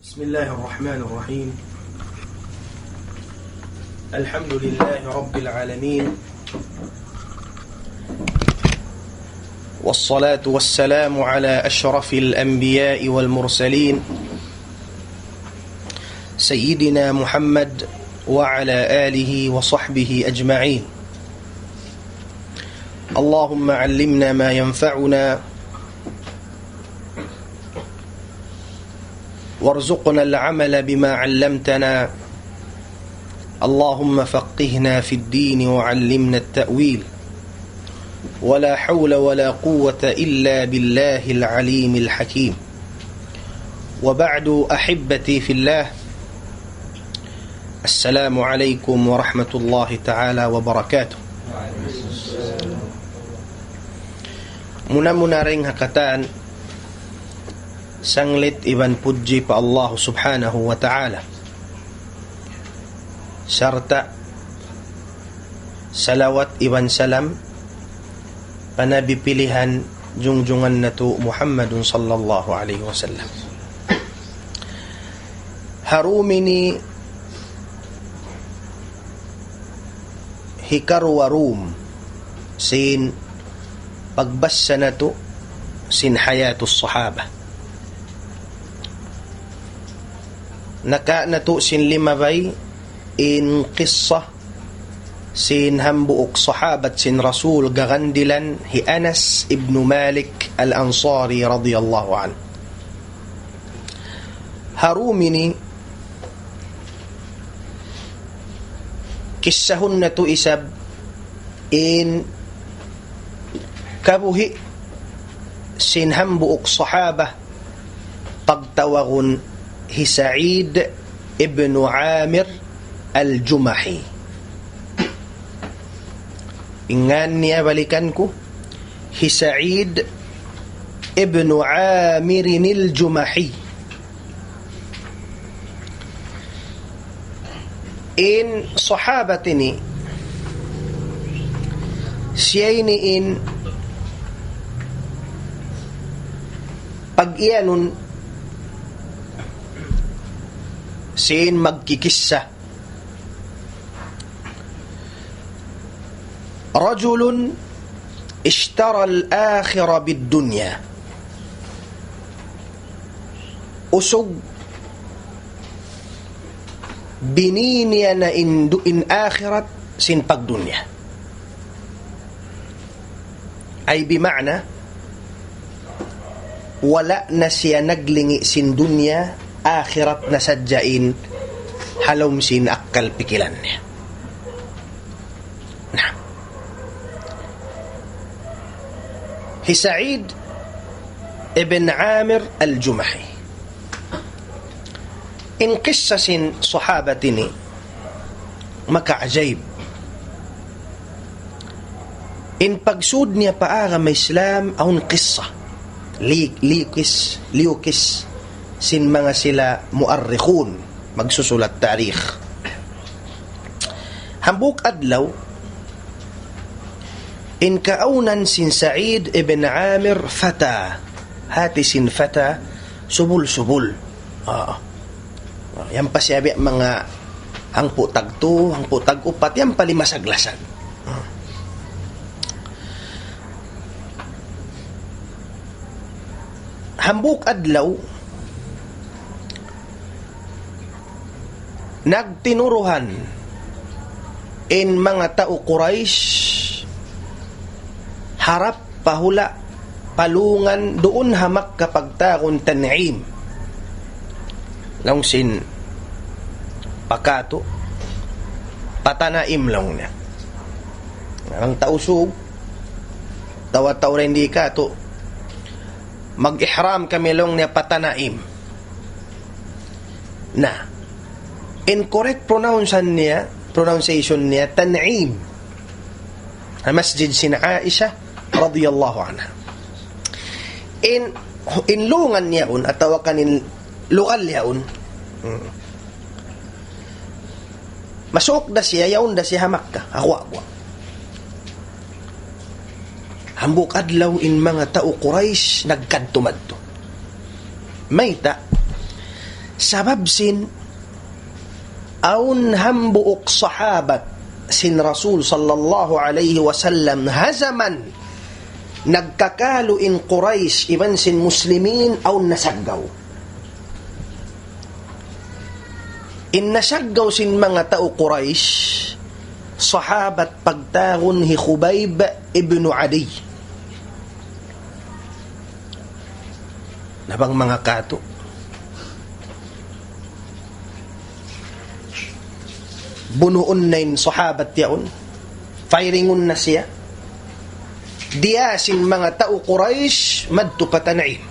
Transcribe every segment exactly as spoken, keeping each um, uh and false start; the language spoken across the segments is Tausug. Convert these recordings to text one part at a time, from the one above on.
بسم الله الرحمن الرحيم. الحمد لله رب العالمين، والصلاة والسلام على أشرف الأنبياء والمرسلين، سيدنا محمد وعلى آله وصحبه أجمعين. اللهم علمنا ما ينفعنا، وارزقنا العمل بما علمتنا. اللهم فقهنا في الدين وعلمنا التأويل. ولا حول ولا قوة إلا بالله العليم الحكيم. وبعد، أحبتي في الله، السلام عليكم ورحمة الله تعالى وبركاته. Muna-muna dayn ha katan, sanglit iban pudji pa Allah Subhanahu wa Ta'ala. Sarta' salawat iban salam pa Nabi pilihan jungjungan natu' Muhammadun sallallahu alayhi wasallam. Ha dum ini hikaruwa dum sin pagbassa natu' sin Hayatus Sahaba. Naka natu' sin limabay in qissa sin hambuuk sahabat sin Rasul gagandilan hi Anas ibn Malik Al-Ansari radiyallahu anhu. Ha dum ini, kissahun natu' isab in kabuhi' sin hambuuk sahaba pagtawagun hi Sa'id ibn Amir Al-Jumahi. In ngan niya, balikan ku, hi Sa'id ibn Amir Al-Jumahi. In sahabat ini, siya ini in pag-iyanun sin magkikissa. رجل اشترى الآخرة بالدنيا. Usug bini niya na in du-, in akhirat sin pagdunya. Ay bima'na, wala' na siya naglingi' sin dunya, akhirat na sadja in ha lawm sin akkal pikilan niya. Na. Hi Sa'id ibn Amir Al-Jumahi. In kissa sin sahabat ini makaajaib. In pagsud niya pa agama Islam awn kissa. Li-, liukis, liukis sin manga sila muarrikhun, magsusulat tarikh. Hambuuk adlaw, in kaawnan sin Sa'id ibn Amir fata. Hati sin fata, subul-subul. Ah. Yan pa siya biya' manga hangpu' tagtu, hangpu' tag-upat, yan pa limasag-lasag. Ah. Hambuuk adlaw, nagtinuruhan in manga tau Quraysh harap pa hula' pa lungan duun ha Makkah pagtawagun Tan'im. Laung sin pa katu', pa Tan'im laung niya. Laung Tausug, tawa-tawa rin di' katu', mag-ihram kami laung niya pa Tan'im. Na, in correct pronounce niya, pronunciation niya, Tan'im. Ha masjid sin Aisha radiyallahu anha. In, in lungan niya yaun, atawa kan in lugal niya yaun. Hmm. Masuuk da siya, yaun da siya ha Makkah, ha guwa'-guwa'. Hambuuk adlaw in manga tau Quraysh nagkadtu-madtu. Mayta', Sabab sin awn hambuuk sahabat sin Rasul sallallahu alayhi wasallam ha jaman nagkakalu in Quraysh iban sin Muslimin awn nasaggaw. In nasaggaw sin manga tau Quraysh, sahabat pagtawagun hi Khubayb ibn Adi. Na bang manga katu', bunuun na in sahabat yaun, firingun na siya. Diyā sin manga tau Quraysh madtu pa Tan'im.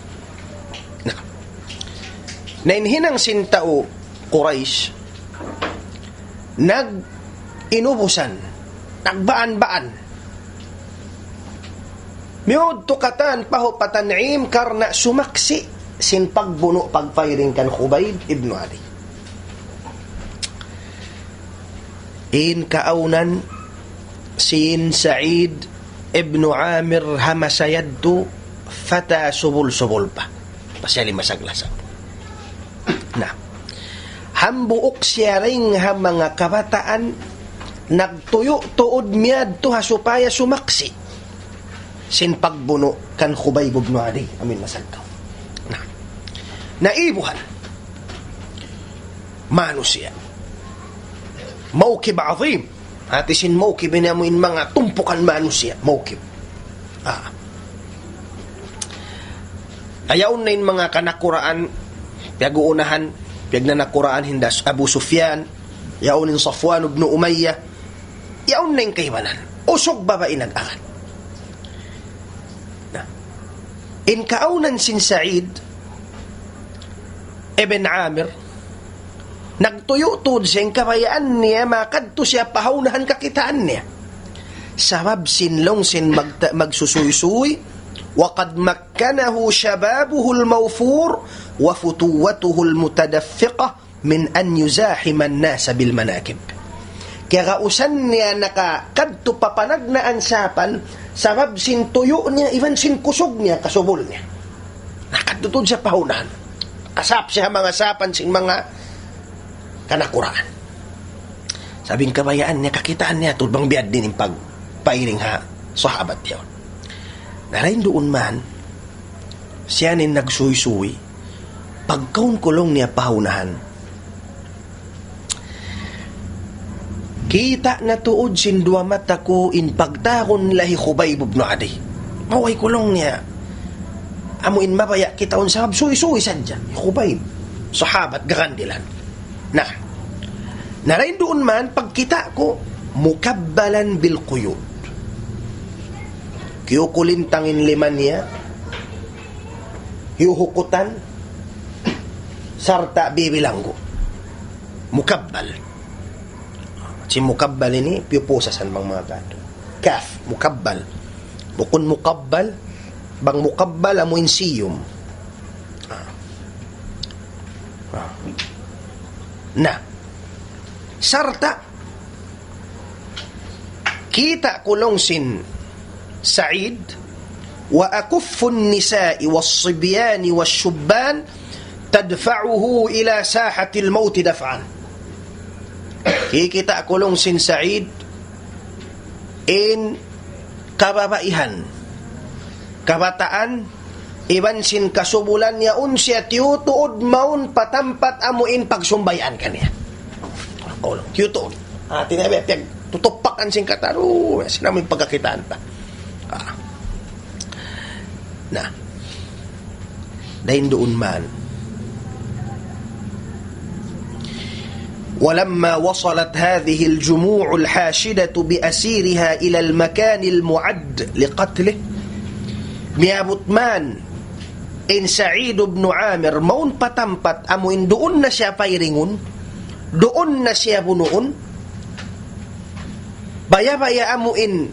Na, na in hinang sin tau Quraysh, nag-inubusan, nagbaan-baan. Miyudtu katan pa hu pa Tan'im karna' sumaksi' sin pagbunu' pagfiring kan Khubayb ibn Adi. In kaawnan sin Sa'id ibn Amir ha masa yadtu fata subul-subul pa. Pasal lima saglasag. Na, hambuuk siya dayn ha manga kabataan nagtuyu' tuud miyadtu ha supaya sumaksi' sin pagbunu' kan Khubayb ibn Adi, amuin nasaggaw. Na, naibuhan. Manusiya'. Mawkib azim. Hati sin mawkib ini amuin manga tumpukan manusiya'. Mawkib. Ah. Ayaw na in manga kanakuraan, piyag-uunahan, piyagnanakuraan hinda Abu Sufyan, yaun in Safwan ibn Umayyah, yaun na in kaibanan. Usug babai nag-agad. Na, in kaawnan sin Sa'id ibn Amir, nagtuyu' tuud siya in kabayaan niya, makadtu siya pa haunahan kakitaan niya. Sabab sin laung sin magta-, magsusuysuy, وقد مكنه شبابه الموفور وفتوته المتدفقة من أن يزاحم الناس بالمناكب. Kiyagausan niya nakakadtu pa panagnaan sapan, sabab sin tuyu' niya, iban sin kusug niya, kasubul niya. Nakadtu tuud siya pa haunahan. Kasap siya ha manga sapan sin manga kanakuraan. Sabab in kabayaan niya, kakitaan niya, tuud bang biya' diin in pagpairing ha sahabat yaun. Na dayn duun man, siya in nagsuysuy, pagkaun ku laung niya pa haunahan. Kita' na tuud sin duwa mata ku in pagtawagun nila hi Khubayb ibn Adi. Maway ku laung niya. Amu in mabaya' kitaun sabab suysuy sadja. Khubayb. Sahabat garandilan. Na. Na dayn duun man pagkita' ku مكبلا بالقيود. Kiyukulintang in lima niya. Hiyuhukutan. Sarta' bibilanggu. Mukabbal. Sin mukabbal ini, piyupusasan bang manga katu'. Kaf, mukabbal. Bukun mukabbal, bang mukabbal, amu in siyum. Ah. Ah. Na. Sarta', kita' ku laung sin Sa'id, وأكف النساء والصبيان والشبان تدفعه إلى ساحة الموت دفعا. Kikita' ku laung sin Sa'id, in kababaihan, kabataan, iban sin kasubulan yaun siya tiyutuud mawn pa tampat amu in pagsumbayaan kaniya. Tiyutuud. Ah, tinabi, piyag-, tutupakan sin kataru, sin amu in pagkakitaan ta. Ah. Na. Dayn duun man. ولما وصلت هذه الجموع الحاشدة بأسيرها إلى المكان المعد لقتله. Miyabut man in Sa'id ibn Amir, mawn pa tampat amu in duun na siya pairingun, duun na siya bunuun, baya-baya amu in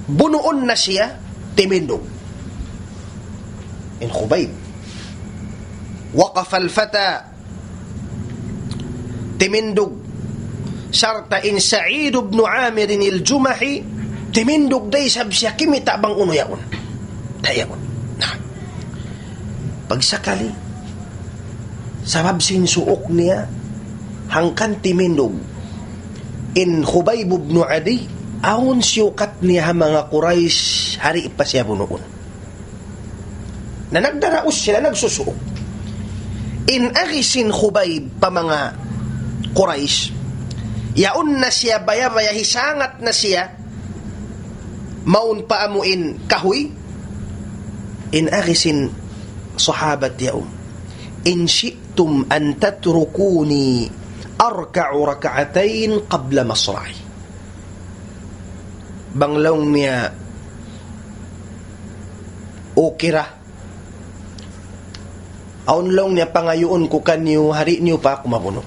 bunuun na siya, timindug in Khubayb. وقف الفتى, timindug. Sarta' in Sa'id ibn Amir al-Jumahi, timindug da isab siya, kimita' bang unu yaun. Tayaun. Na. Pagsakali, Sabab sin suuk niya, hangkan timindug in Khubayb ibn Adi, awn siyukat niya ha manga Quraysh, hari pa siya bunuun. Na nagdaraus sila, nagsusuuk. In agi sin Khubayb pa manga Quraysh, yaun na siya baya-baya, hisangat na siya, mawn pa amu in kahuy. In agi sin sahabat yaun, إن شئتم أن تتركوني أركع ركعتين قبل مصرعي. Bang laung niya, okay ra. Awn laung niya pangayuun ku kaniyu, hari niyu pa aku mabunu'.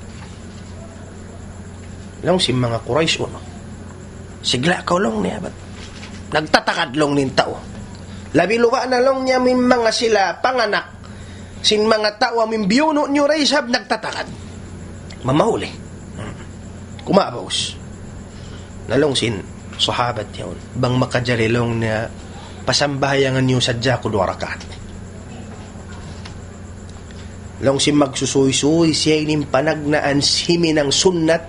Laung sin manga Quraysh, unu? Sigla kaw laung niya, bat nagtatagad laung in tau. Labi luba na laung niya, amu in manga sila panganak sin manga tau amu in biyunu' niyu da isab nagtatagad. Mamahuli. Hmm. Kumabaus. Na laung sin sahabat yaun, bang makajari laung niya, pasambahayangan niyu sadja aku duwa rakaat. Laung sin magsusuysuy, siya ini in panagnaan sin himinang sunnat,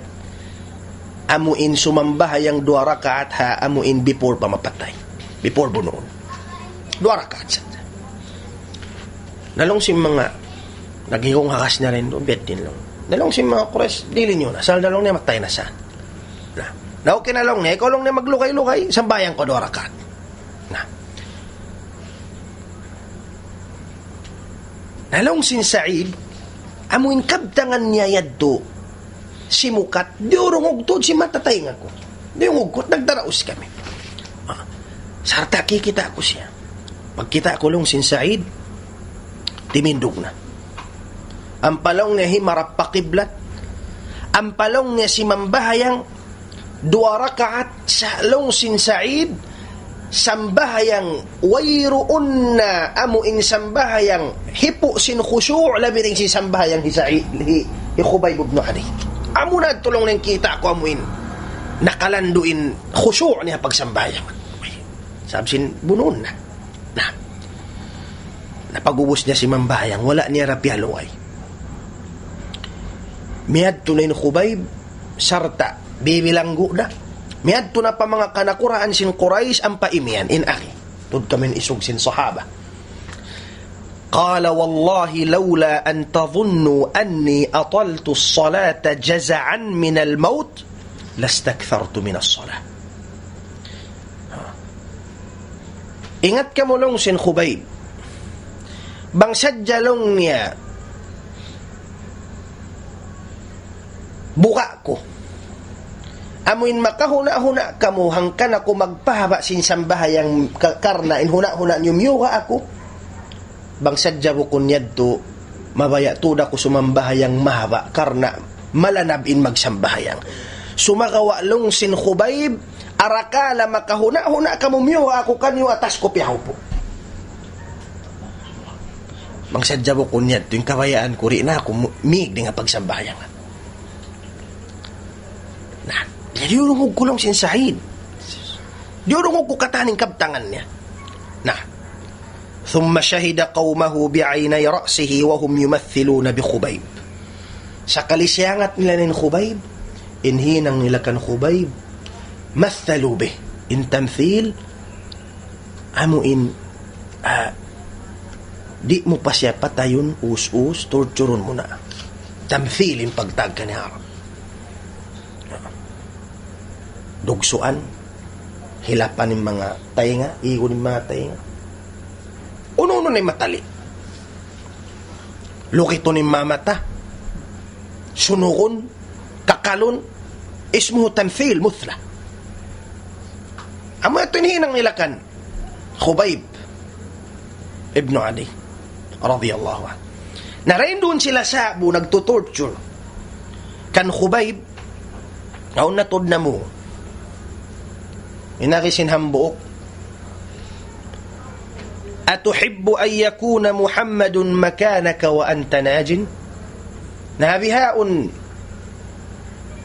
amu in sumambahayang duwa rakaat ha, amu in before pa mapatay. Before bunuun. Duwa rakaat sadja. Na laung sin manga naghigung hakas na rin duun, biya' diin laung. Na laung sin manga Quraysh, dihili niyu na. Asal na laung niya matay na sa. Na, na okay na laung niya, ikaw laung niya maglugay-lugay, sambahayang kaw duwa rakaat. Na. Na laung sin Sa'id, amu in kabtangan niya yadtu, simukat, diyurungug tuud sin mata taynga ku. Diyurungug ku, nagdaraus kami. Ah, sarta' kikita' ku siya. Pagkita' ku laung sin Sa'id, timindug na. Ampa laung niya himarap pa kiblat. Ampa laung niya simambahayang duwa rakaat sa laung sin Sa'id, sambahayang wayruun na amu in sambahayang hipu' sin khushu', labi dayn sin sambahayang hi Sa'id, hi, hi Khubayb ibn Adi. Amu na tuud laung in kita' ku amu in nakalandu' in khushu' niya pagsambahayang. Sabab sin bunuun na. Na. Na pag'ubus niya simambahayang, wala' niya da piyaluway. Miyadtu na in Khubayb, sarta' bibilanggu' da. Miyadtu na pa manga kanakuraan sin Quraysh, ampa imiyan, in agi. Tuud kami in isug sin sahaba. قال والله لولا أن تظنوا أني أطلت الصلاة جزعا من الموت لاستكثرت من الصلاة. Ingat kamu laung sin Khubayb. Bang sadja laung niya buka' ku. Amu in makahuna'-huna' kamu hangkan aku magpahaba' sin sambahayang ka-, karna' in huna'-huna' niyu miyuga' aku. Bang sadja bukun yadtu, mabaya' tuud aku sumambahayang mahaba' karna' malanab in magsambahayang. Sumagawa' laung sin Khubayb, arakala' makahuna'-huna' kamu miyuga' aku kaniyu atas ku piyaupu'. Bang sadja bukun yadtu, in kabayaan ku di' na aku mu-, miig dayn ha pagsambahayang. Na, diyurungug ku laung sin Sa'id. Diyurungug ku katan in kabtangan niya. Na. ثم شهد قومه بعيني رأسه وهم يمثلون بخبيب. Sakali siyangat nila in Khubayb, in hinang nila kan Khubayb, مثلوا به. In tamthil, amu in, ah, di' mu pa siya patayun, us-us, torture-un mu na. Tamthil in pagtawag kaniya ha Arab. Dugsuan, hilapan in manga taynga, igun in manga taynga. Unu-unu na in matali. Lukitun in manga mata. Sunugun, kakalun, اسمه تمثيل مثلى. Amu yadtu in hinang nila kan Khubayb ibn Adi radiyallahu anhu. Na dayn duun sila sa'bu nagtutorture kan Khubayb, awn na tuud namu'. In agi sin hambuuk, أتحب أن يكون محمد مكانك وأنت ناج؟ Na bihaun,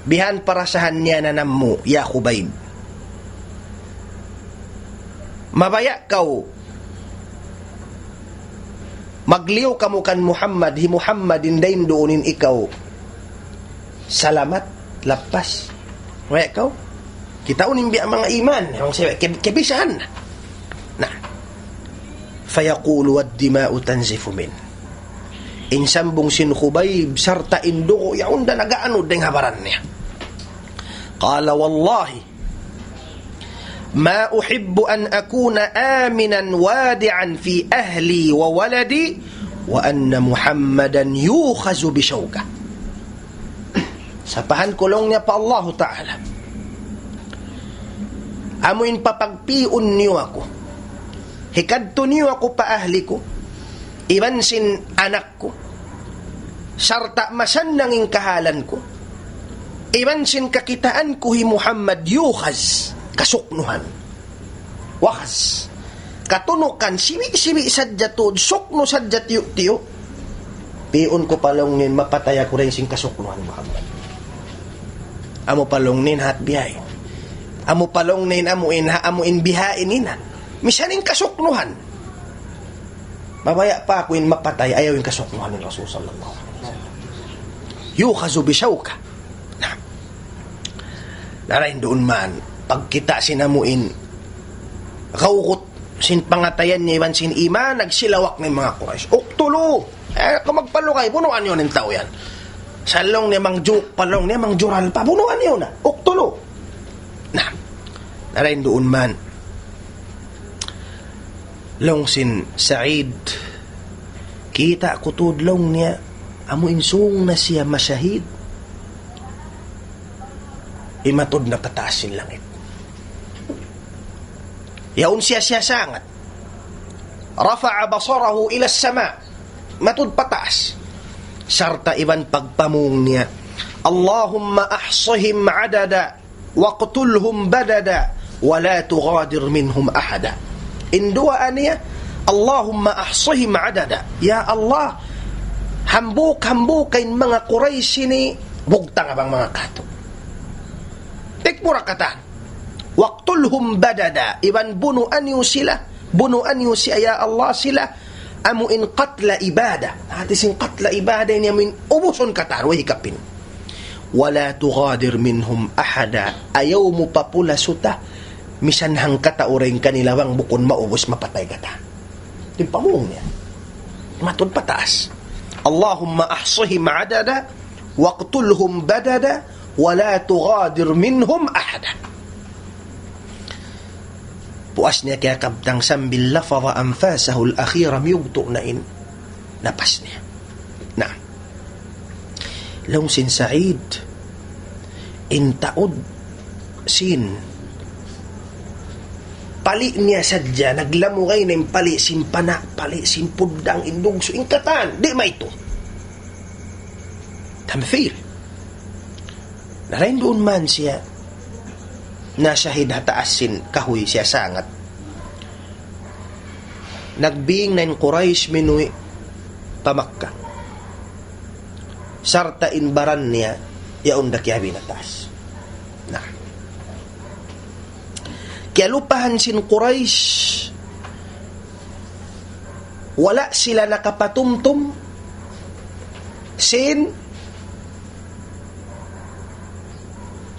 bihan parasahan niya na namu', ya Khubayb. Mabaya' kaw Magliyu kamu kan Muhammad, hi Muhammad in dayn duun in ikaw salamat, lappas. Waya' kaw? Kitaun in biya' manga iman, manga siya, ke-, kebisahan na. Na. فيقول والدماء تنزف منه. In sambung sin Khubayb, sarta' in dugu', yaun da nag-aanu dayn ha baran niya. قال والله ما أحب أن أكون آمنا وادعا في أهلي وولدي وأن محمدا يؤخذ بشوكة. Sapahan ku laung niya pa Allahu Ta'ala. Amu in papagpiun niyu aku. Hikadtu niyu aku pa ahli ku. Iban sin anak ku. Sarta' masannang in kahalan ku. Iban sin kakitaan ku hi Muhammad يؤخذ. Kasuknuhan. Wakhaz. Katunukan, sibi'-sibi' sadja tuud, suknu sadja tiyu'-tiyu'. Piun ku pa laung niya in mapatay aku dayn sin kasuknuhan Muhammad. Amu pa laung niya in hat biya' ini. Amu pa laung niya in amu in ha, amu in biya' ini na. Misan in kasuknuhan. Mabaya' pa aku in mapatay, ayaw in kasuknuhan in Rasul sallallahu alayhi wasallam. يؤخذ بشوكة. Na. Na dayn duun man, pagkita' sin amu in, gawgut sin pangatayan niya iban sin iman, nagsilawak na in manga Quraysh. اقتلوه! Eh, kamu magpalugay, bunuan niyu in tau yan. Sa' laung niya mangjuk, pa laung niya mangjural pa, bunuan niyu na. اقتلوه! Na. Na dayn duun man. Laung sin Sa'id, kita' ku tuud laung niya, amu in sung na siya masahid. Imatud na pataas sin langit. Yaun siya, siya sangat. رفع بصره إلى السماء. Matud pataas. Sarta' iban pagpamung niya, اللهم أحصهم عددا واقتلهم بددا ولا تغادر منهم أحدا. In duwaa niya, اللهم أحصهم عددا. Ya Allah, hambuuk-hambuuk in manga Quraysh ini, bugtanga bang manga katu'. Tikmura katan. واقتلهم بددا. Iban bunuan niyu sila, bunuan niyu siya, ya Allah, sila, amu in قتل إبادة. Hati sin قتل إبادة ini amu in ubusun katan, way hikapin. ولا تغادر منهم أحدا. Ayaw mu papulasuta, misan hangkatau dayn kanila bang bukun maubus mapatay katan. Timpamung niya. Matud pataas. اللهم أحصهم عددا واقتلهم بددا ولا تغادر منهم أحدا. Puas niya kiyakabtang sambil لفظ أنفاسه الأخيرة, miyugtu' na in napas niya. Na. Laung sin Sa'id, in taud sin pali' niya sadja, naglamugay na in pali' sin pana', pali' sin puddang, in dugsu', in katan, di' maitu. Tamthil. Na dayn duun man siya nasahid ha taas sin kahuy siya sangat. Nagbing na in Quraysh minuwi' pa Makkah. Sarta' in baran niya, yaun da kiyabi' ha taas. Na. Kiyalupahan sin Quraysh, wala' sila nakapatumtum sin,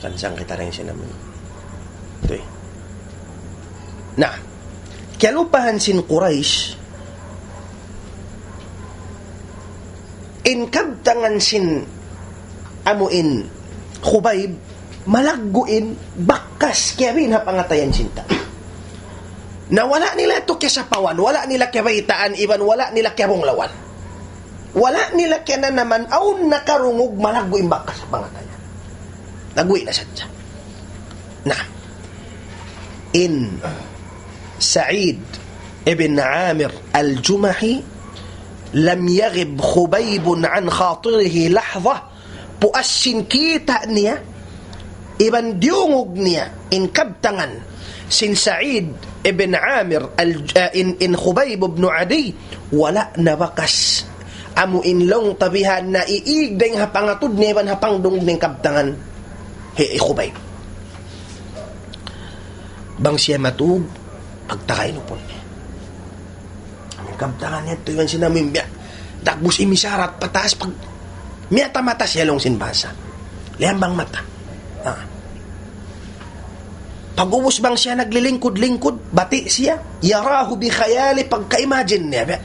kansang kita rin sin amin. Ito eh. Na, kiyalupahan sin Quraysh, in kabtangan sin amu in Khubayb, malaggu' in bakas kiyabiin ha pangatayan sin tau. Na wala' nila yadtu kiyasapawan, wala' nila kiyabaytaan, iban wala' nila kiyabunglawan. Wala' nila kiyananaman, awn nakarungug malaggu' in bakas ha pangatayan. Laggu' na sadja. Na, in Sa'id ibn Amir al-Jumahi, لم يغب خبيب عن خاطره لحظة, puas sin kita' niya, iban diyungug niya, in kabtangan sin Sa'id ibn Amir, al, ah, in, in Khubayb ibn Adi, wala' na bakas. Amu in laung ta bihan na iig dayn ha pangatud niya, iban ha pangdungug niya in kabtangan hi, hi Khubayb. Bang siya matug, pagtaka in upun niya. Amu in Kabtangan niya tuud yan sin amuin biya'. Dagbus imisarat pataas pag miyata-mata siya laung sin bahasa. Liyambang mata. Ah. Pag-ubus bang siya naglilingkud-lingkud, bati' siya, يراه بخياله, pagka-imagine niya, biya'.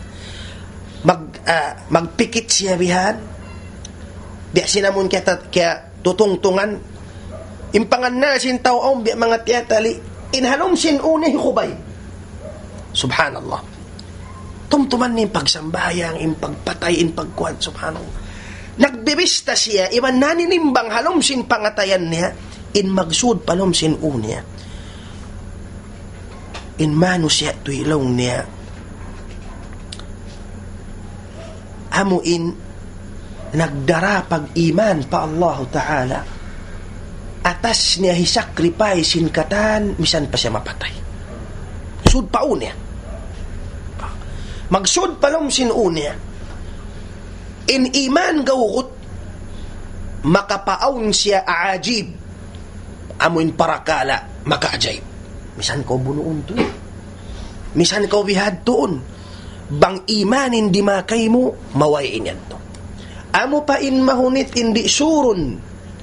Mag, ah, magpikit siya bihan. Biya' sin amun kiyata-, kiyatutungtungan. In pangannal sin tau awn biya' manga tiyatali. In ha lawm sin ū niya hi Khubayb. Subhanallah. Tumtuman niya in pagsambahayang, in pagpatay, in pagkuan, subhanallah. Nagbibista siya, iban naninimbang ha lawm sin pangatayan niya, in magsud pa lawm sin ū niya. In manusiya' tuud laung niya, amu in nagdara pag-iman pa Allahu Ta'ala, atas niya hi-sacrifice in katan, misan pa siya mapatay. Sud pa ū niya. Magsud pa lawm sin ū niya. In iman gawgut, makapaawn siya ajib. Amu in parakala', makaajaib. Misan kaw bunuun tuud. Misan kaw bihadtuun. Bang iman in dimaak kaymu, maway in yadtu. Amu pa in mahunit in di' surun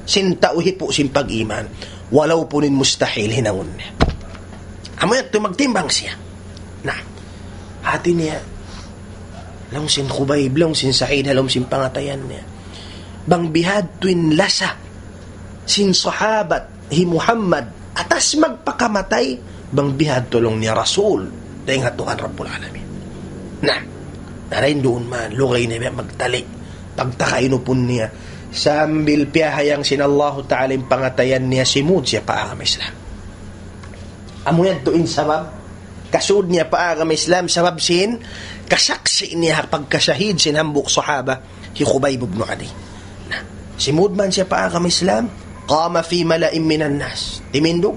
sin tau hipu' sin pag-iman. Walaupun in mustahil hinangun niya. Amu yadtu magtimbang siya. Na, hati niya, laung sin Khubayb, laung sin Sa'id, ha lawm sin pangatayan niya. Bang bihadtu in lasa sin sahabat, hi Muhammad, atas magpakamatay, bang bihadtu laung niya Rasul, dayn ha Tuhan Rabbul Alamin. Na, narain duun man, lugay niya biya' magtali. Pagtaka inupun niya, sambil piyahayang sin Allahu Ta'ala in pangatayan niya, simud siya pa agama Islam. Amu yadtu in sabab, kasud niya pa agama Islam, sabab sin, kasaksi' niya ha pagkasahid sin hambuuk sahaba, hi Khubayb ibn Adi. Na, simud man siya pa agama Islam, قام في ملأ من الناس. Timindug.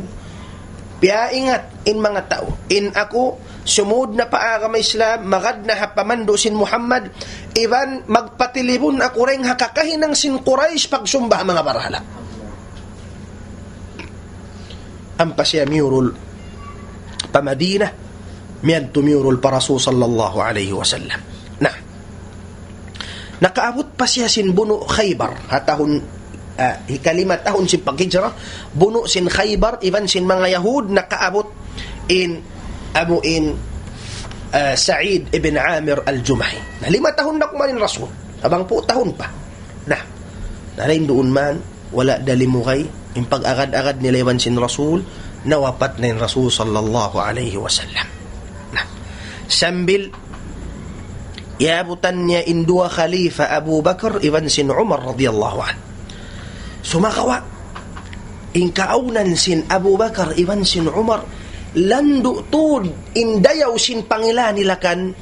Piyaingat in manga tau. In aku, sumud na pa agama Islam, magad na ha pamandu' sin Muhammad, iban magpatilibun aku dayn ha kakahinang sin Quraysh pagsumba ha manga barahala'. Ampa siya miyurul pa Madinah, miyadtu miyurul pa Rasul sallallahu alayhi wasallam. Na, nakaabut pa siya sin bunu' Khaybar, ha tahun, ah, hikalima tahun sin paghijra, bunu' sin Khaybar, iban sin manga Yahud, nakaabut in, amu in, ah, Sa'id ibn Amir al-Jumahi. Na, lima tahun na kuman in Rasul, hangpu' tahun pa. Na, narain duun man, wala' da limugay, in pag-agad-agad nila iban sin Rasul, nawapat na in Rasul sallallahu alayhi wasallam. Na, sambil yaabutan niya in duwa khalifa Abu Bakar iban sin Umar radiyallahu anhu. Sumagawa', in kaawnan sin Abu Bakar iban sin Umar, landu' tuud in dayaw sin pangila nila kan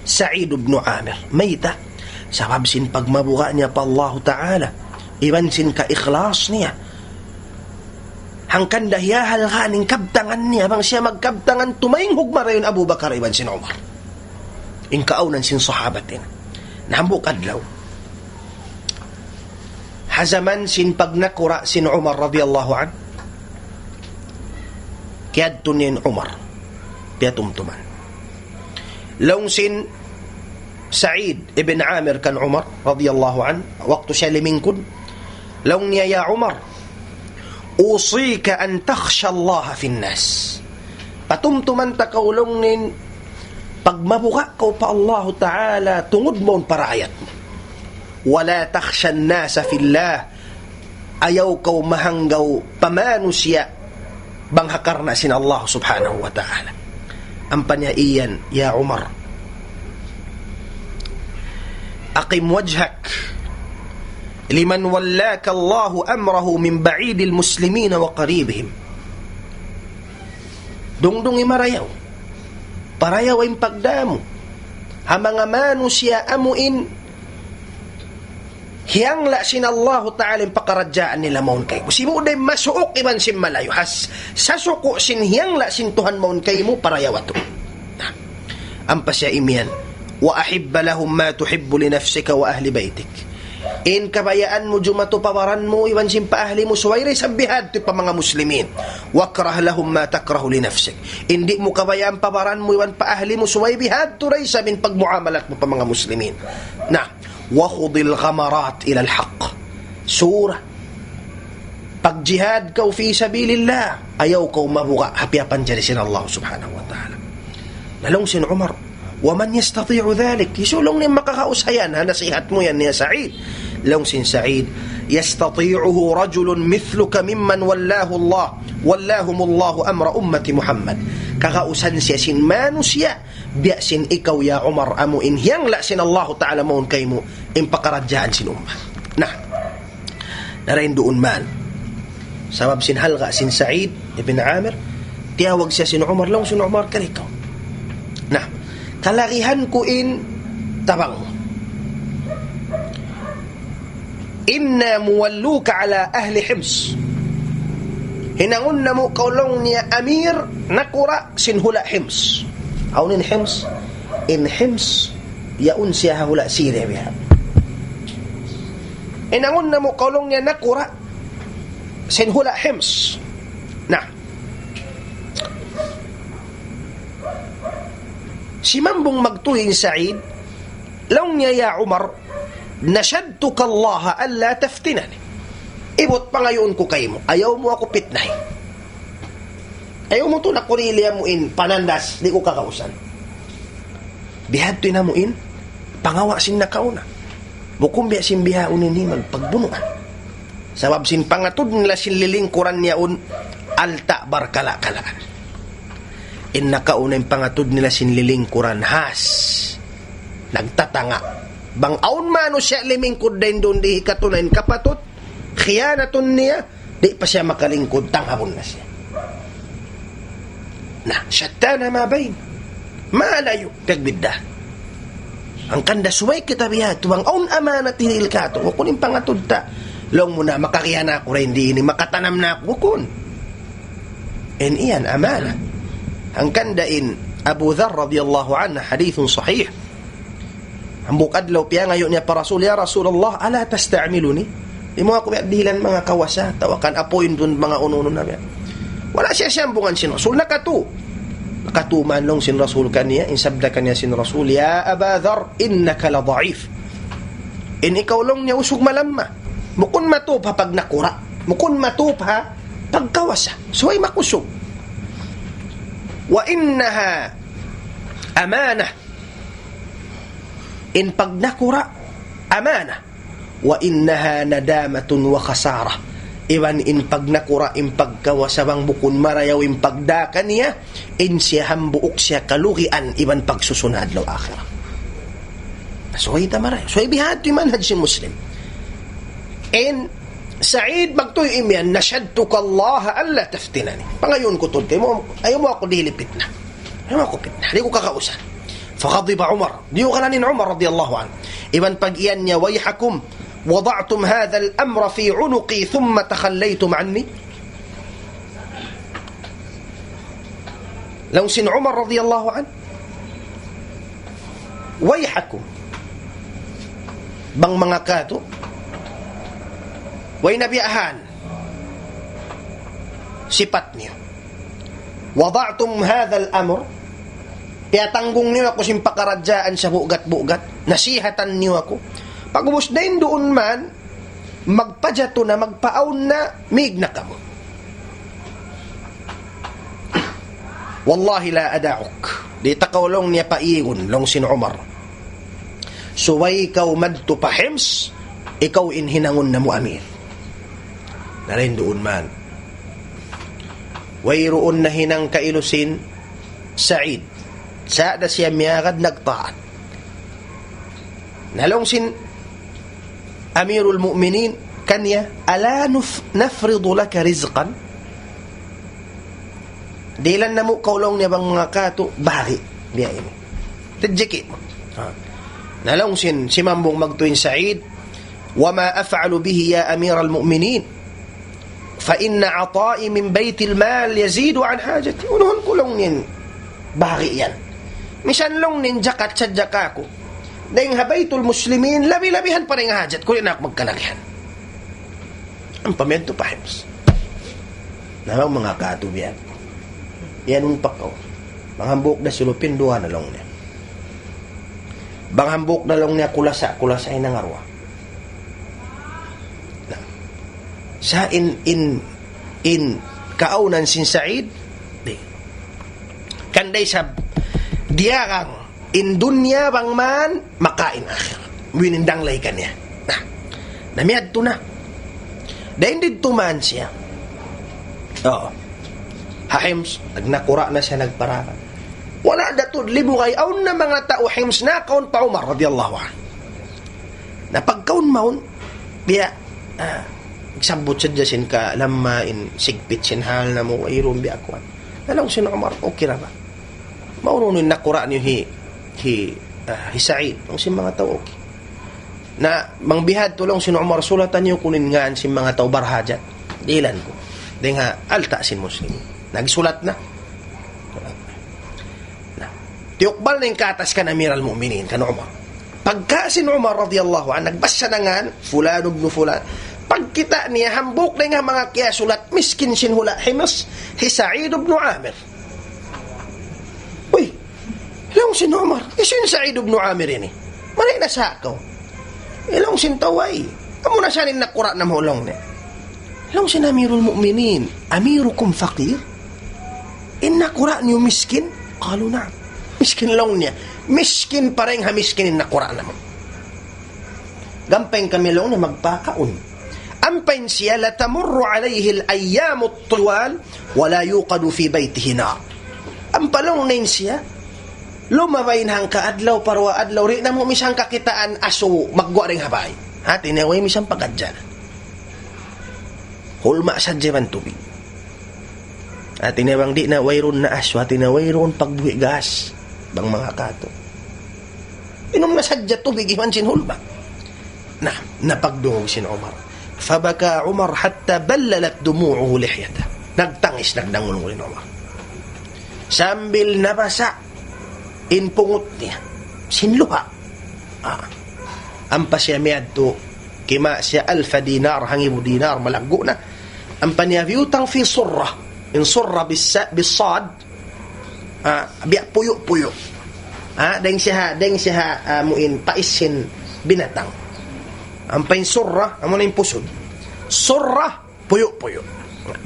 Sa'id ibn Amir. Mayta'? Sabab sin pagmabuga' niya pa Allahu Ta'ala, iban sin kaikhlas niya. Hangkan da hiyahalgaan in kabtangan niya, bang siya magkabtangan, tumaynghug marayaw in Abu Bakar iban sin Umar. In kaawnan sin sahabat ini. Na hambuuk adlaw, ha jaman sin pagnakura' sin Umar radiyallahu anhu, kiyadtu niya in Umar, piyatumtuman. Laung sin Sa'id ibn Amir kan Umar radiyallahu anhu, waktu siya limingkud, laung niya, "Ya Umar, أوصيك أن تخشى الله في الناس." Patumtuman ta kaw laung niya in pagmabuga' kaw pa Allahu Ta'ala tungud mawn pa raayat mu. "ولا تخشى الناس في الله." Ayaw kaw mahanggaw pa manusiya' bang ha karna' sin Allah subhanahu wa ta'ala. Ampa niya iyan, "Ya Umar, أقم وجهك لمن ولاك الله أمره من بعيد المسلمين وقريبهم." Dungdungi marayaw. Parayawa in pagdā mu ha manga manusiya' amu in hiyangla' sin Allahu Ta'ala in pakaradjaan nila mawn kaymu. Sibu' da in masuuk iban sin malayu'. Has, sasuku' sin hiyangla' sin Tuhan mawn kaymu, parayawa tuud. Na, ampa siya imiyan, "وأحب لهم ما تحب لنفسك وأهل بيتك." In kabayaan mu jumatu pa baran mu iban sin pa ahli mu, subay da isab bihadtu pa manga muslimin. واكره لهم ما تكره لنفسك. In di' mu kabayaan pa baran mu iban pa ahli mu, subay bihadtu da isab in pagmuamalat mu pa manga muslimin. Na, وخذ الغمرات إلى الحق. Sura. Pagjihad kaw في سبيل الله. Ayaw kaw mabuga' ha piyapanjari sin Allah subhanahu wa ta'ala. Na laung sin Umar, ومن يستطيع ذلك؟ Hisiyu laung niya makakausa yan, ha nasihat mu yan niya Sa'id? Laung sin Sa'id, يستطيعه رجل مثلك ممن ولاه الله، ولاهم الله أمر أمة محمد. Kakausan siya sin manusiya', biya' sin ikaw ya Umar, amu in hiyangla' sin Allahu Ta'ala mawn kaymu, in pakaradjaan sin ummat. Na, narain duun man. Sabab sin halga' sin Sa'id ibn Amir, tiyawag siya sin Umar, laung sin Umar, "Kari kaw. Na, kalagihan ku in tabang mu. إنا مولوك على أهل حمص. Hinangun namu' kaw laung niya amir nakura' sin hula' Hims." Awn in Hims, in Hims, yaun siya ha hula' Syria biya'. Hinangun namu' kaw laung niya nakura' sin hula' Hims. Na, simambung magtuy in Sa'id, laung niya, "Ya Umar, نشدتك الله ألا تفتنني. Ibut pangayuun ku kaymu, ayaw mu aku pitnahi. Ayaw mu tuud aku dihili amu in panandas, di' ku kakausan." Bihadtu in amu in pangawa' sin nakauna. Bukun biya' sin bihaun ini magpagbunuan. Sabab sin pangatud nila sin lilingkuran yaun, alta' barkala'-kalaan. In nakauna in pangatud nila sin lilingkuran, has, nagtatanga'. Bang awn manusiya' limingkud dayn duun di' hikatuna in kapatut, khiyanatun niya, di' pa siya makalingkud, tanghabun na siya. Na, شتان ما بين. Malayu' piyagbidda'. Hangkan da subay kita bihadtu, bang awn amanat hinil katu', bukun in pangatud ta. Laung mu na, makakhiyanat aku dayn di ini, makatanam na aku, bukun. In yan amanat. Hangkan da in Abu Dharr radiyallahu anhu, حديث صحيح. Hambuuk adlaw piyangayu' niya pa Rasul, "يا رسول الله، ألا تستعملني؟ Di' mu aku biya' dihilan manga kawasa, atawa kan appoint duun manga unu-unu na biya'." Wala' siya siyambungan sin Rasul, nakatu. Nakatu man laung sin Rasul kaniya, in sabda kaniya sin Rasul, "يا أبا ذر، إنك لضعيف." In ikaw laung niya usug malamma. Bukun matup ha pagnakura'. Bukun matup ha pagkawasa. Subay makusug. وإنها أمانة. In pagnakura', amana. وإنها ندامة وخسارة. Iban in pagnakura', in pagkawasa bang bukun marayaw in pagdā kaniya, in siya hambuuk siya kalugian iban pagsusun adlaw akhirat. So, kita marayaw. So, bihadtu in manhaj sin Muslim. In Sa'id magtuy imiyan, "نشدتك الله ألا تفتنني." Pangayuun ku tuud kaymu, ayaw mu aku dihili pitna. Ayaw mu aku pitna. Di' ku kakausan. فغضب عمر. Diyugalan in Umar radiyallahu anhu. Iban pag-iyan niya, "ويحكم، وضعتم هذا الأمر في عنقي ثم تخليتم عني." Laung sin Umar radiyallahu anhu, "ويحكم." Bang manga katu', way na biya' han sipat niyu. "وضعتم هذا الأمر." Piyatanggung niyu aku sin pakaradjaan sa bugat-bugat. Nasihatan niyu aku. Pag'ubus dayn duun man, magpajatu na, magpaawn na, mīg na kamu. "والله لا أدعك." Di' ta kaw laung niya paigun, laung sin Umar. Subay kaw madtu pa Hims, ikaw in hinangun namu' amir. Na dayn duun man. Wayruun nahinang kailu sin Sa'id. Sa' da siya miyagad nagtaat. Na laung sin Amirul Mu'minin kaniya, "ألا نف-، نفرض لك رزقا؟" Dihilan namu' kaw laung niya bang manga katu' bahagi'. Biya' ini. Tadjiki'. Ha. Na laung sin, simambung magtuy in Sa'id, "وما أفعل به يا أمير المؤمنين؟ فإن عطائي من بيت المال يزيد عن حاجتي." Unuhun ku laung niya in bahagi' yan. Misan laung niya in jakat sadja kaku'. Dayn ha Baytul Muslimin, labi-labihan pa dayn ha hajat ku, di' na aku magkalagihan. Ampa miyadtu pa Hims. Na bang manga katubian. Yan in pakaw. Bang hambuuk da sulupin, duwa na laung niya. Bang hambuuk da laung niya kulasa, kulasa in nangaruwa. Na. Sa' in, in, in kaawnan sin Sa'id, di'. Kan da isab, diyarang in dunya bang man, makain akhirat. Winindanglay kaniya. Na, na miyadtu na. Dayn didtu man siya. Oo. Ha Hims, nagnakura' na siya, nagparakan. Wala' da tuud limugay, awn na manga tau Hims nakaun pa Umar radiyallahu anhu. Na pagkaun mawn, biya', ah, sabbut sadja sin ka lamma in sigpit sin hal namu', wayruun biya' kuwan. Na laung sin Umar, okay ra ba? Maunu in nakura' niyu hi, hi, ah, hi Sa'id. Laung sin manga tau, okay. Na, bang bihadtu laung sin Umar, sulatan niyu kunu' in ngan sin manga tau barhajat. Dihilan ku. Dayn ha alta' sin Muslim. Nagsulat na. Na, tiyukbal na in katas kan Amir al-Mu'minin, kan Umar. Pagka sin Umar radiyallahu anhu, nagbasa na ngan, fulan ibn fulan. Pagkita' niya hambuuk dayn ha manga kiyasulat, miskin sin hula' Hims, hi Sa'id ibn Amir. Uy, laung sin Umar, hisiyu in Sa'id ibn Amir ini? Mari na sa kaw. Eh, laung sin tau, ay, amu na sa in nakura' namu', laung niya. Laung sin Amirul Mu'minin, أميركم فقير؟ In nakura' niyu miskin? قالوا نعم. Miskin, laung niya. Miskin pa dayn ha miskin in nakura' namu'. Gampay kami, laung niya, magpakaun. Ampa in siya, لتمر عليه الأيام الطوال ولا يوقد في بيته نار. Ampa laung niya in siya, lumabay in hangka adlaw, pa duwa adlaw, di' namu' misan kakitaan asu magguwa' dayn ha bay. Hati niya way misan pagadja na. Hulma' sadja iban tubig. Hati niya bang di' na wayruun na asu, hati niya wayruun pagbuhi' gas. Bang manga katu'. Inum na sadja tubig iban sin hulma'. Na, napagdungug sin Umar. فبكى عمر حتى بللت دموعه لحيته. Nagtangis, nagdangul-ngul in Umar. Sambil nabasa' in pungut niya sin luha'. Ah. Ampa siya miyadtu, kima' siya alfa dinar, hangibu dinar, malaggu' na. Ampa niya biyutang في صرة. In surra bis-, bis-sad, ah, biya' puyu'-puyu'. Ah, dayn siya ha, dayn siya ha, ah, muin pais sin binatang. Ampa in surra, amu na in pusud. Surra, puyu'-puyu'.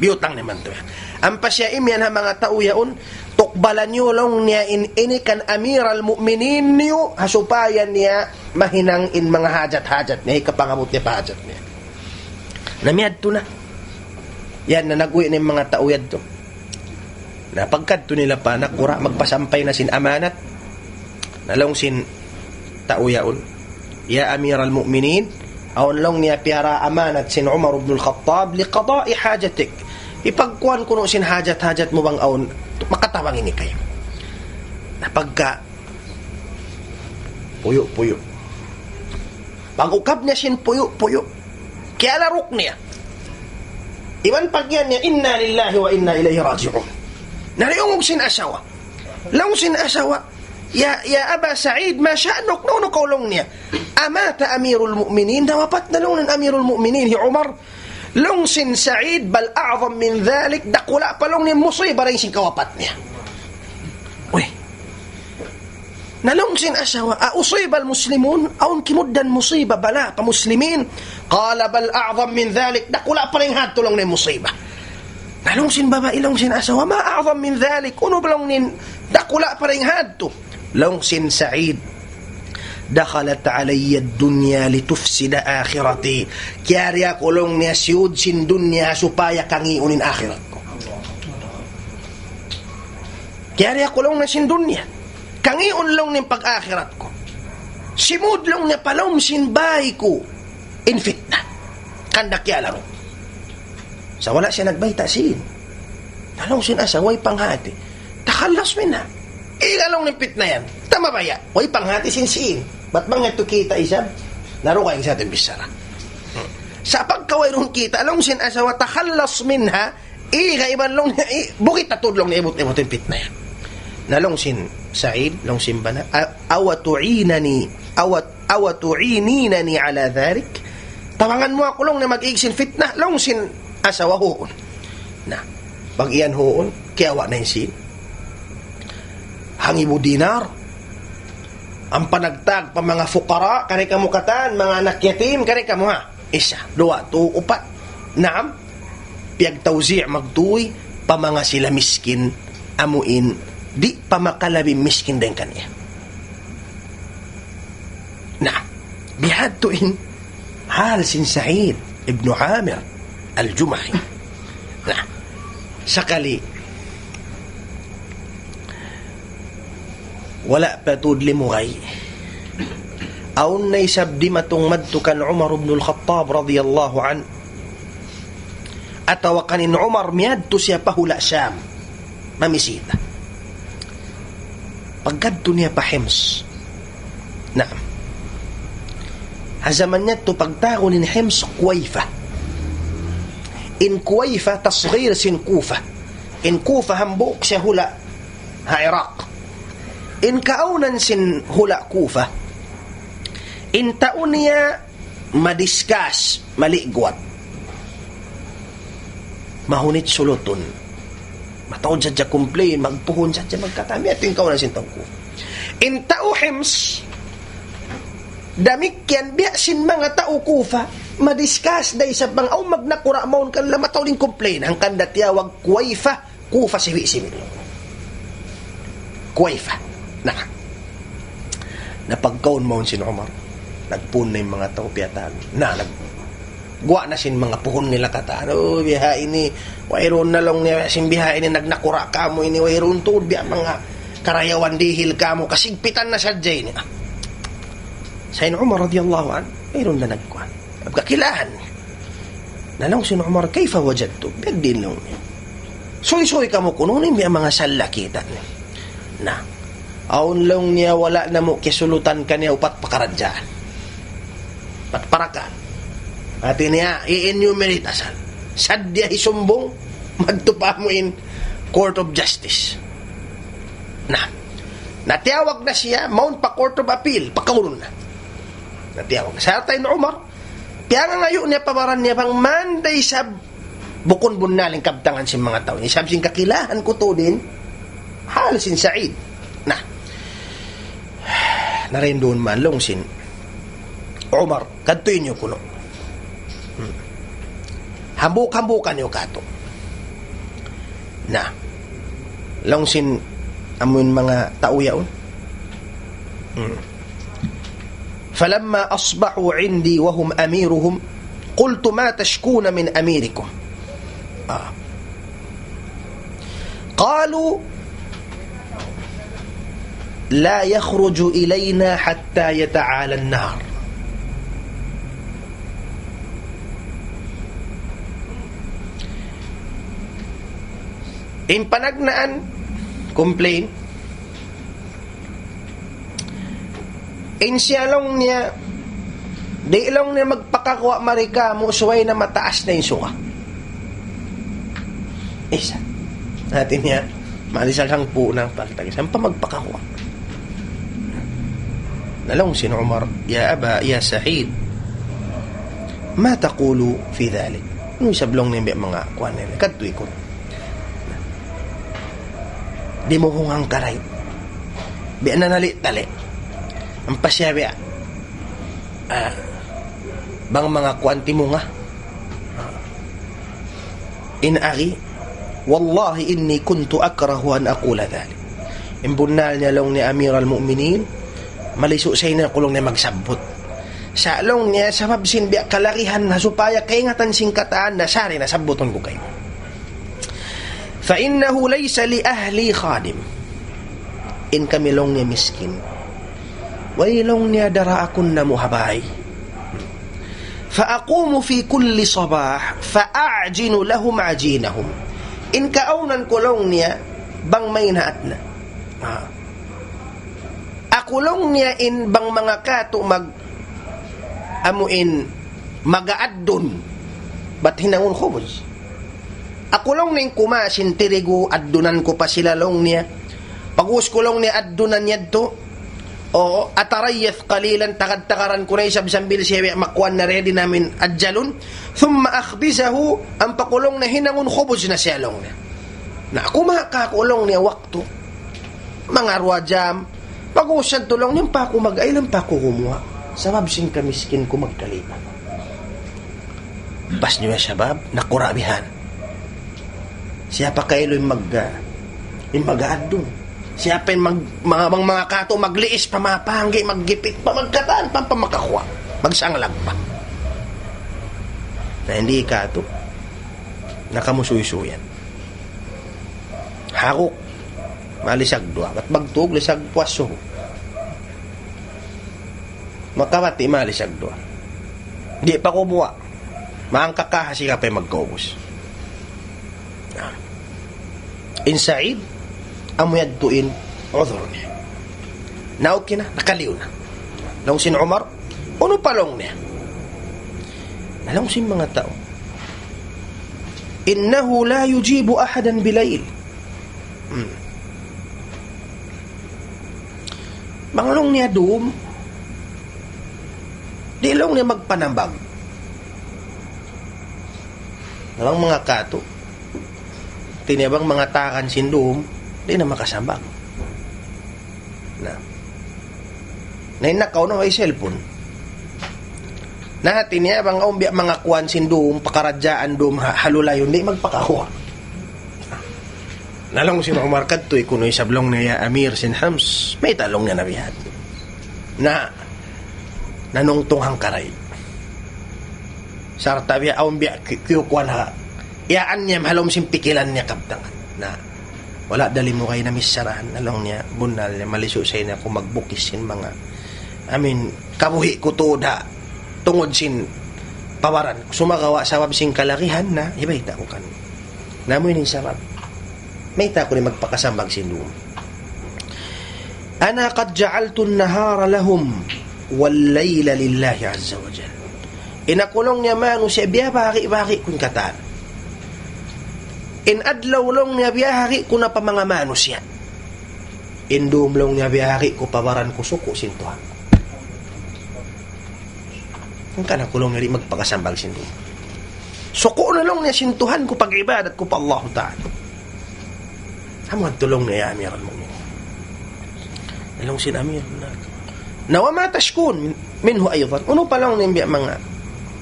Biyutang niya man tuud. Ampa siya imiyan ha manga tau yaun, tukbalan niyu laung niya in ini kan Amir al-Mu'minin niyu, ha supaya niya mahinang in manga hajat-hajat niya, hikapangabut niya pa hajat niya. Na miyadtu na. Yan na nagwi' na in manga tau yadtu. Na pagkadtu nila pa nakura', magpasampay na sin amanat. Na laung sin tau yaun, يا أمير المؤمنين, awn laung niya piyara amanat sin Umar ibn al-Khattab, لقضاء حاجتك. Hipagkuwan kunu' sin hajat-hajat mu bang awn, makatabang ini kaymu. Na pagka puyu'-puyu'. Pag-ukab niya sin puyu'-puyu', kiyalaruk niya. Iban pagyan niya, إنا لله وإنا إليه راجعون. Nariungug sin asawa. Laung sin asawa, يا، يا أبا سعيد، ما شأنك؟ Naunu kaw, laung niya. أمات أمير المؤمنين؟ Nawapat na, laung niya, in Amirul Mu'minin, hi Umar. Laung sin Sa'id, بل أعظم من ذلك, dakula' pa, laung niya, musiba dayn sin kawapat niya. Uy. Na laung sin asawa, أأصيب المسلمون؟ Awn kimugdan musiba, bala' pa Muslimin? قال: بل أعظم من ذلك, dakula' pa dayn ha yadtu, laung niya, musiba. Na laung sin babai, laung sin asawa, ما أعظم من ذلك? Unu ba, laung niya, in dakula' pa dayn ha yadtu? Laung sin Sa'id, دخلت علي الدنيا لتفسد آخرتي. Kiyari aku, laung niya, siyud sin dunya supaya kangiun in akhirat ku. Kiyari aku, laung niya, sin dunya. Kangiun, laung niya, in pag-akhirat ku. Simud, laung niya, pa lawm sin bay ku in fitna. Hangkan da kiyalaruk. Sa' wala' siya nagbayta' sin. Na laung sin asawa, way panghati. تخلص منها. Iga, laung niya, in fitna yan. Tama ba ya? Way panghati sin sin. Bat bang yadtu kita' isab? Naru kaing sa atin bichara. Sa' pagka wayruun kita', laung sin asawa, تخلص منها. Iga iban, laung niya, i-, bukit na tuud, laung niya, ibut-ibut in fitna yan. Na laung sin Sa'id, laung sin bana, "A-, أو تعينني أو، أو تعينينني على ذلك؟ Tabangan mu aku laung niya mag-ig sin fitna, laung sin asawa huun. Na, pag-iyan huun, kiyawa' na in sīn hangibu dinar. Ampa nagtag pa manga fuqara, kari kamu katan, manga anak yatim, kari kamu ha. Isa, duwa, tu, upat. Naam, piyagtawzi' magtuy pa manga sila miskin, amuin, di' pa makalabi miskin dayn kaniya. Na, bihadtu in hal sin Sa'id ibn Amir al-Jumahi. Na, sakali, wala' pa tuud limugay. Awn na isab dimatung madtu kan Umar ibn al-Khattab radiyallahu anhu. Atawa kan in Umar miyadtu siya pa hula' Sham. Mamisita. Pagkadtu niya pa Hims. Naam. Ha jaman niya tu pagtawagun in Hims Kuwaifa. In Kuwaifa tasghir sin Kufa. In Kufa hambuuk siya hula' ha Iraq. In kaawnan sin hula' Kufa. In tau niya madiskas, maligwat. Mahunit sulutun. Mataud sadja complain, magpuhun sadja magkatan. Biya' ha yan in kaawnan sin tau Kufa. In tau Hims, damikkiyan biya' sin manga tau Kufa, madiskas da isab bang awn magnakura' mawn kanila mataud in complain. Hangkan da tiyawag Kuwaifa, Kufa siwi'-siwi'. Kuwaifa. Na. Na pagkaun mawn sin Umar. Nagpuhun na in manga tau piyatawagun. Na, nag-, guwa' na sin manga puhun nila katan. O, biha' ini, wayruun na laung niya, sin biha' ini, nagnakura' kamu ini, wayruun tuud biya' manga karayawan dihil kamu, kasigpitan na sadja ini. Ah. Sa' in Umar radiyallahu anhu, wayruun na nagkuwan. Kakilahan niya. Na laung sin Umar, "Kayfa wajadtum?" Biya' diin laung niya. Suysuy kamu kunu' ini, biya' manga sala kita' niya. Na, awn laung niya wala' namu' kisulutan kaniya upat pakaradjaan. Upat parakan. Hati niya, i-enumerate asal. Sadja hisumbung, madtu pa amu in Court of Justice. Na, natiyawag na siya, mawn pa Court of Appeal, pakaurun na. Natiyawag. Sarta' in Umar, piyangangayu' niya pa baran niya bang man da isab bukun bunnal in kabtangan sin manga tau. Isab sin kakilahan ku tuud in hal sin Sa'id. Na, naraynduun man laung sin Umar, kadtuy niyu kunu'. Hmm. Hambuuk-hambuukan niyu katu'. Na, laung sin amuin manga tau yaun. Hmm. فلما أصبحوا عندي وهم أميرهم قلت ما تشكون من أميركم؟ Ah. قالوا لا يخرج إلينا حتى يتعالى النار. In panagnaan, complain, in siya laung niya, di' laung niya magpakaguwa' mari kamu' subay na mataas na in suga. Isa. Hati niya, malisan hangpu' na pagtagis. Ampa magpakaguwa'. Na laung sin Umar, "يا أبا، يا سعيد، ما تقول في ذلك؟" Unu isab laung niya biya' manga kuwan niya. Kadtu ikut. Di' mu hungang karay. Biya' nanali-tali. Ampa siya biya'. Ah, bang manga kuwan timunga. In agi, "والله إني كنت أكره أن أقول ذلك." In bunnal niya laung niya Amir al-Mu'minin, malisu' sa ini aku laung niya magsabbut. Sa' laung niya sabab sin biya' kalagihan na supaya kaingatan sin katān na sari na sabbutun ku kaymu. "فإنه ليس لأهلي خادم." In kami laung niya miskin. Way laung niya daraakun namu' ha bāy. "فأقوم في كل صباح فأعجن لهم عجينهم." In kaawnan ku laung niya bang maynaat na. Ah. Aku laung niya in bang manga katu' mag-, amu in mag-aaddun. Bat hinangun khubuz. Aku laung niya in kumawa' sin tirigu, addunan ku pa sila laung niya. Pag'ubus ku laung niya addunan yadtu, O, أتريث قليلا, tagad-tagaran ku na isab sambil siya makuan na ready namin adjalun. ثم أخبزه, ampa ku laung niya hinangun khubuz na siya laung niya. Na, kumaha' kāku' laung niya waktu. Manga duwa jam. Pag-ubus yadtu laung niya, ampa aku mag-ayl, ampa aku gumuwa'. Sabab sin kamiskin ku magkalipat. Bas niya shabab, nakura' bihan. Siya pa kailu in mag-, ah, in mag-aaddu. Siya pa in mag-, mga, mga, mga katu', magliis pa, mapanggi, maggipit pa, magkatan pa, pa makakuha'. Magsanglag pa. Na, in di katu', nakamusuysuyan. Haruk, malisag duwa. Bat bagtug, lisag puas suhu. Makabati', malisag duwa. Di' pa kumuwa'. Maangkaka ha siya pa in magkaubus. Na. In Sa'id, amu yadtu in udhur niya. Na okay na, nakaliyu na. Laung sin Umar, unu pa laung niya? Na laung sin manga tau, إنه لا يجيب أحدا بليل. Hmm. Bang laung niya dum, di' laung niya magpanambag. Bang manga katu', hati niya bang manga takan sin dum, di' na makasambag. Na. Na in nakauna way cellphone. Na hati niya bang awn biya' manga kuwan sin dum, pakaradjaan dum, ha-, halulayun, di' magpakakuha'. Na laung sin Umar kadtu, kunu' isab laung niya, "Ya Amir sin Hams, mayta' laung niya na bihan?" Na, nanungtung hangkaray. Sarta' biya' awn biya' ki-, kiyukuan ha. Iyaan niya, ha lawm sin pikilan niya kabtangan. Na, wala' da limugay na missarahan. Na laung niya, bunnal niya, malisu' sa ini aku magbukis sin manga, I mean, kabuhi' ku tuud ha tungud sin pabaran. Sumagawa' sabab sin kalagihan na, hibayta' ku kaniyu. Na amu ini in sabab. Mayta' aku di' magpakasambag sin dum. أنا قد جعلت النهار لهم والليل لله عز وجل. In aku laung niya manusiya' biyabahagi'-bahagi' ku in katan. In adlaw laung niya biyahagi' ku na pa manga manusiya'. In dum laung niya biyahagi' ku pa baran ku suku' sin Tuhan. Hangkan aku laung niya di' magpakasambag sin dum. Suku' na laung niya sin Tuhan ku pag-ibadat ku pa Allahu Ta'ala. Amu yadtu laung niya, ya Amir al-Mu'minin. Na laung sin Amir, na, na وما تشكون منه أيضا. Unu pa laung niya biya' manga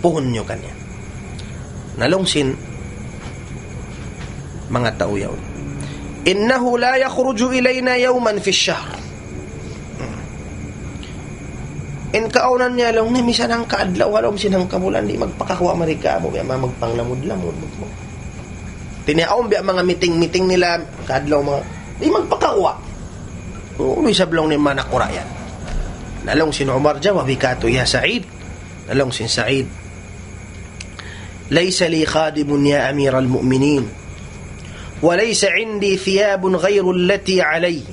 puhun niyu kaniya? Na laung sin manga tau yaun, إنه لا يخرج إلينا يوما في الشهر. In kaawnan niya laung niya, misan hangka adlaw, ha lawm sin hangka bulan, di' magpakakuha' mari kāmu', biya' manga magpanglamud-lamud. Hati niya awn biya' manga meeting-meeting nila, hangka adlaw manga, di' magpakakuha'. Unu isab laung niya manga nakura' yan? Na laung sin Umar, jawab katu', ya Sa'id. Na laung sin Sa'id, ليس لي خادم يا أمير المؤمنين، وليس عندي ثياب غير التي علي،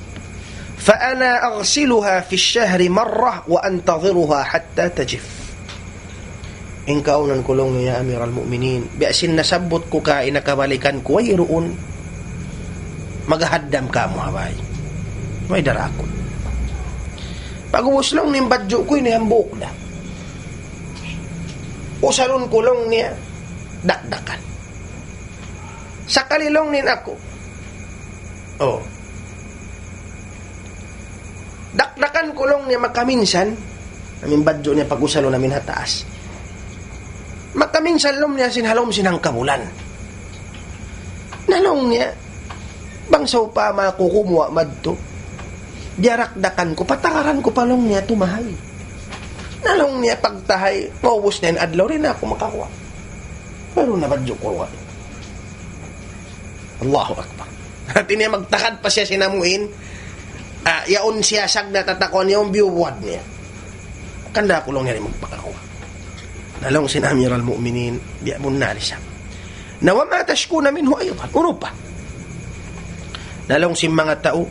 فأنا أغسلها في الشهر مرة وأنتظرها حتى تجف. In kaawnan ku laung niya, ya Amir al-Mu'minin, biya' sin nasabbut ku kaina kabalikan ku, wayruun maghaddam kāmu' ha bay. Way darakun. Pag-ubus laung niya in badju' ku ini hambuuk da. Usalun ku laung niya dakdakan. Sakali laung niya in aku. Oh. Dakdakan ku laung niya makaminsan. Amu in badju' niya pag-usalun amu in ha taas. Makaminsan laung niya sin ha lawm sin hangka bulan. Na laung niya, bang sawpama aku gumuwa' madtu, diyarakdakan ku, patakaran ku pa laung niya tumahay. Na laung niya pagtahay, maubus na in adlaw, di' na aku makakuha'. Pero na badju' ku ruwa. Allahu Akbar. Hati niya magtakad pa siya sin amu in, ah, yaun siya sagda' tatakuan, yaun biyubuwad niya. Hangkan da aku laung niya di' magpakakuha'. Na laung sin Amir al-Mu'minin, biya' bunnal isab. Na وما تشكون منه أيضا. Unu pa? Na laung sin manga tau,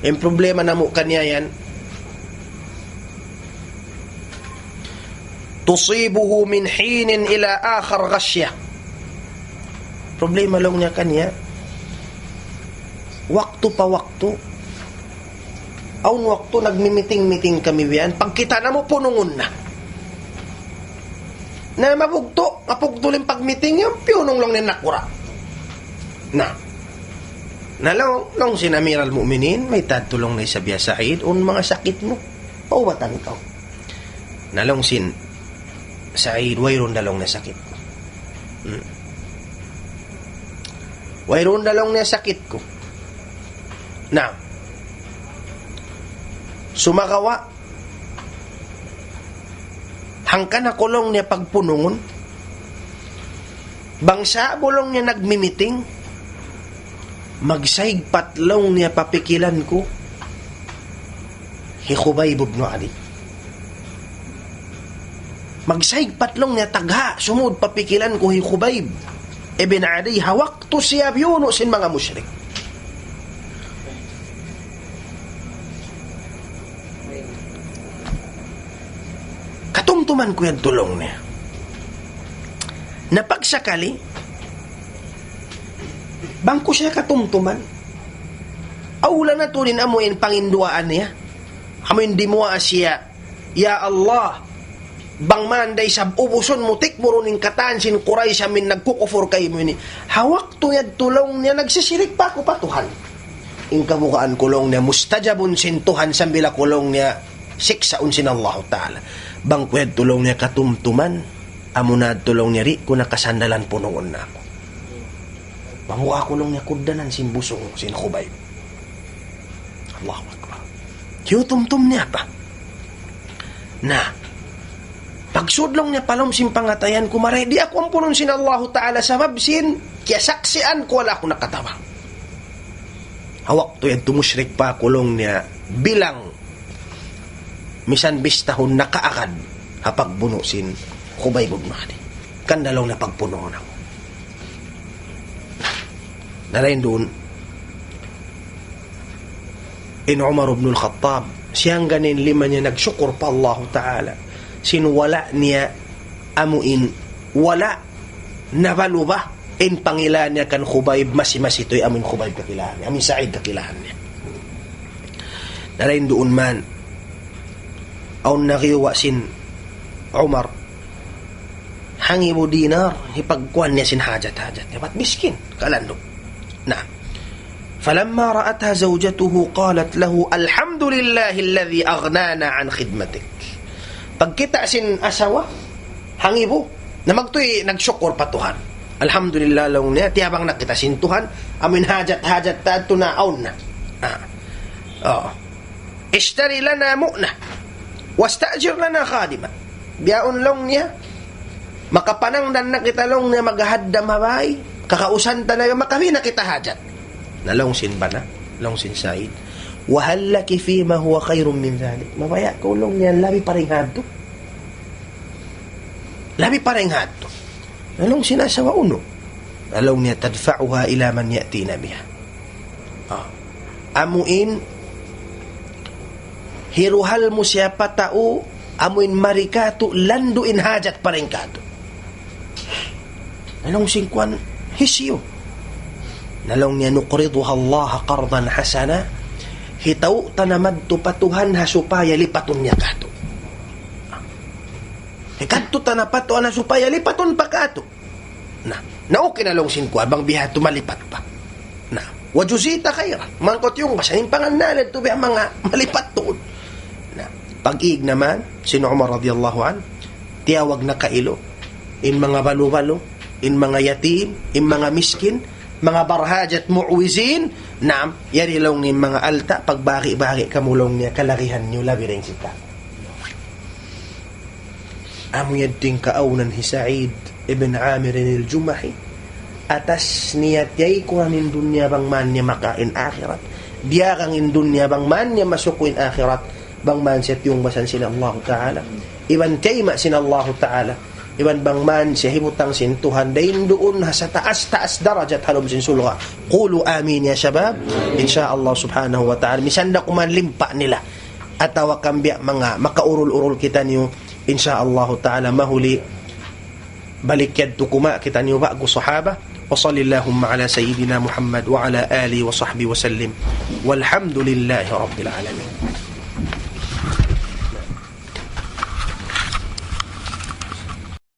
in problema namu' kaniya yan, تصيبه من حين إلى آخر غشية. Problema laung niya kaniya, waktu pa waktu, Awn waktu nagmi-meeting-meeting kami biya' yan, pagkita' namu' punungun na. Na mabugtu', mabugtu' in pag-meeting yan, piyunung laung niya nakura'. Na. Na laung, laung sin Amir al-Mu'minin, mayta' tuud laung niya isab ya Sa'id, unu in manga sakit mu? Paubatan kaw. Na laung sin Sa'id, wayruun da laung niya sakit ku. Hmm. Wayruun da laung niya sakit ku. Na, sumagawa', hangkan aku laung niya pagpunungun, bang sa'bu laung niya nagmi-meeting, magsahigpat laung niya pa pikilan ku hi Khubayb ibn Adi. Magsahigpat laung niya tagha', sumud pa pikilan ku hi Khubayb ibn Adi, ha waktu siya biyunu' sin manga mushrik. Katumtuman ku yadtu laung niya. Na pagsakali, bang ku siya katumtuman, awla na tuud in amu in panginduwaan niya. Amu in dimuwaa siya, "Ya Allah, bang man da isab ubusun mu tikmurun in katan sin Quraysh amu in nagkukupur kaymu ini." Ha waktu yadtu laung niya nagsisirik pa aku pa Tuhan. In kabugaan ku laung niya mustajabun sin Tuhan sambil aku laung niya siksaun sin Allahu Ta'ala. Bang ku yadtu laung niya katumtuman, amu na yadtu laung niya di' ku na kasandalan punungun na aku. Bang ku aku laung niya kugdanan sin busung sin Khubayb. Allahu Akbar. Kiyutumtum niya pa. Na, pagsud laung niya pa lawm sin pangatayan ku, mari di' aku ampunun sin Allahu Ta'ala sabab sin kiyasaksian ku wala' aku nakatabang. Ha waktu yadtu mushrik pa aku laung niya bilang misan bistahun nakaagad ha pagbunu' sin Khubayb ibn Adi. Hangkan da laung niya pagpunungun aku. Na dayn duun, in Umar ibn al-Khattab, siyangga in lima niya nagsukur pa Allahu Ta'ala. Sin wala' niya amu in, wala' nabalu ba in pangila niya kan Khubayb, masi-masi tuud amu in Khubayb kakilahan niya, amu in Sa'id kakilahan niya. Na dayn duun man, awn nagiyuwa' sin Umar hangibu dinar, hipagkuan niya sin hajat-hajat niya. Bat miskin, kalandu'. Na. فلما رأتها زوجته قالت له: "الحمد لله الذي أغنانا عن خدمتك." Pagkita' sin asawa, hangibu, na magtuy nagsukur pa Tuhan. Alhamdulillah laung niya, tiyabang na kita sin Tuhan, amu in hajat-hajat ta yadtu naawn na. Ah. Oo. اشتر لنا مؤنة واستأجر لنا خادما. Bihaun laung niya, makapanangdan na kita laung niya maghaddam ha bay, kakausan ta na, makabī na kita hajat. Na laung sin bana, laung sin Sa'id, وهل لك فيما هو خير من ذلك. Mabaya' kaw laung niya labi pa dayn ha yadtu. Labi pa dayn ha yadtu. Na laung sin asawa unu. Na laung niya تدفعها إلى من يأتينا بها. Ah. Amu in, hiruhal mu siya pa tau, amu in mari katu', landu' in hajat pa dayn katu'. Na laung sin kuwan, hisiyu? Na laung niya نقرضها الله قرضا حسنا, hitaw ta na madtu pa Tuhan ha supaya lipatun niya katu'. Hikadtu ta na pa Tuhan ha supaya lipatun pa katu'. Na, na okay na laung sin kuwan, bang biya' hādtu malipat pa. Na, وجزيت خيرا. Mangkot yung basa, in pangan na, na tubi ang manga malipat tuud. Na, pag-ig naman, sin Umar radiyallahu anhu, tiyawag na kailu, in manga balu-balu, in manga yatim, in manga miskin, manga barhajat mu'wizin, naam, yari laung in manga alta', pagbagi-bagi kamu laung niya, kalagihan niyu, labi dayn sin ta. Amu yadtu in kaawnan hi Sa'id ibn Amir al-Jumahi. Atas niya tiyaykuran in dunya bang man niya makain akhirat. Diyagang in dunya bang man niya masuku in akhirat. Bang man siya tiyungbasan sin Allahu Ta'ala. Iban tiyayma' sin Allahu Ta'ala. Iban bang man siya hibutang sin Tuhan. Dayn duun ha sataas-taas darajat ha lawm sin surga'. قولوا آمين يا شباب. In sha Allah subhanahu wa ta'ala. Misan da kuman limpa nila. Atawa kan biya' manga makaurul-urul kitaniyu, in sha Allahu ta'ala, mahuli balik yadtu kuma kitaniyu ba'gu sahaba. وصل اللهم على سيدنا محمد وعلى آله وصحبه وسلم. والحمد لله رب العالمين.